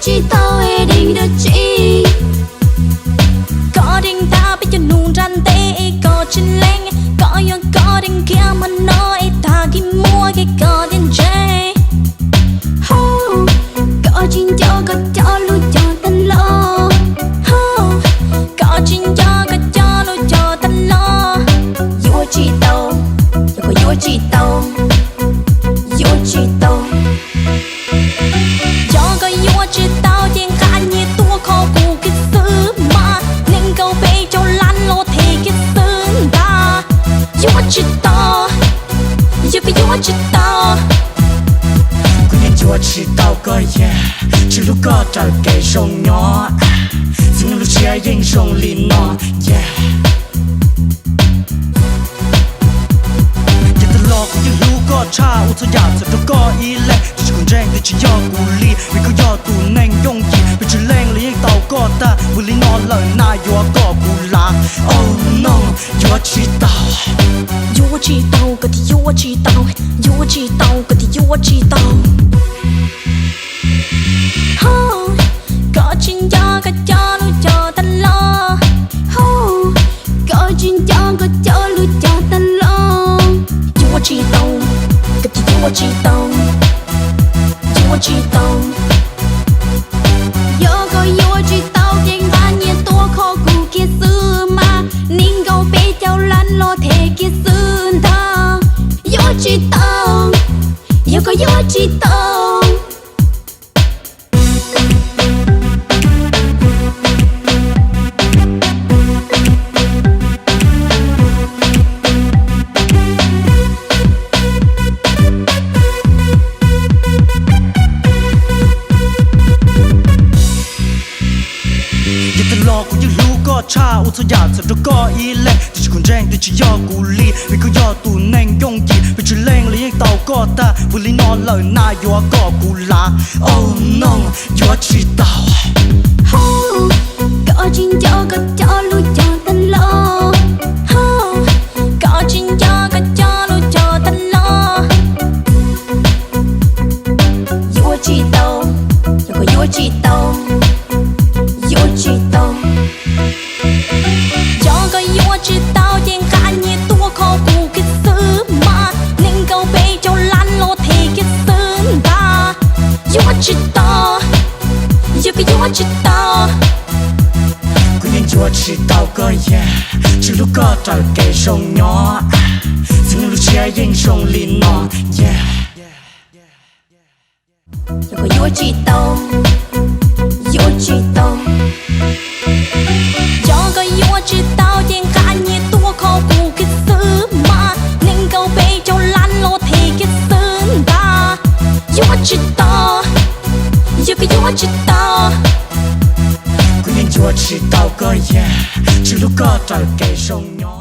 Tsis tau es deev dab tsi? Koj deev tag peb cov nus nram ntej es koj tsis lees, koj yog koj deev kiag hmo no es tag kis muaj kev koj thiaj ntse. Koj tsis nco koj cov lus cog tag los, koj tsis nco koj cov lus cog tag los, yuav tsis tau, yog koj yuav tsis tau, yuav tsis tau. Yog koj yuav tsis tau ces nqa nyiaj tuaj kho kuv kiag xwb mas, nees nkaum peb caug lab los them kiag xwb ntag. Yuav tsis tau, yog koj yuav tsis tau. Kuv yeej yuav tsis tau koj, yeah, tsis hlub koj raws kev zoo nyob, txij no lub siab yeej zoo li no, yeah. Ces tag los kuv yeej hlub koj tshaj ua txhua yam txawm rau koj ib leeg, tiam sis kuv ntseeg twb tsis yog kuv li, vim koj yog tus neeg yooj yim, pes tsawg leej los yeej tau koj tag, vim li no lawm na yuav kom kuv lav, oh no, yuav tsis tau. Yuav tsis tau, koj tias yuav tsis tau, yuav tsis tau, koj tias yuav tsis tau. Koj tsis nco koj cov lus cog tag los, koj tsis nco koj cov lus cog tag los, yuav tsis tau, koj tias yuav tsis tau, yuav tsis tau. Yog koj yuav tsis tau ces nqa nyiaj tuaj kho kuv kiag xwb mas, nees nkaum peb caug lab los them kiag xwb ntag. Yuav tsis tau, yog koj yuav tsis tau. Ces tag los kuv yeej hlub koj tshaj ua txhua yam txawm rau koj ib leeg, tiam sis kuv ntseeg twb tsis yog kuv li, vim koj yog tus neeg yooj yim, pes tsawg leej los yeej tau koj tag, vim li no lawm na yuav kom kuv lav, oh no, yuav tsis tau. Koj tsis nco koj cov lus cog tag los, koj tsis nco koj cov lus cog tag los, yuav tsis tau, yog koj yuav tsis tau, yuav tsis tau. Yog koj yuav tsis tau ces nqa nyiaj tuaj kho kuv kiag xwb mas, nees nkaum peb caug lab los them kiag xwb ntag. Yuav tsis tau, yog koj yuav tsis tau. Kuv yeej yuav tsis tau koj, yeah, tsis hlub koj raws kev zoo nyob, txij no lub siab yeej zoo li no, yeah. Yog koj yuav tsis tau, yuav tsis tau. Yog koj yuav tsis tau ces nqa nyiaj tuaj kho kuv kiag xwb mas, nees nkaum peb caug lab los them kiag xwb ntag. Yuav tsis tau, yog koj yuav tsis tau. Kuv yeej yuav tsis tau koj, yeah, tsis hlub koj raws kev zoo nyob.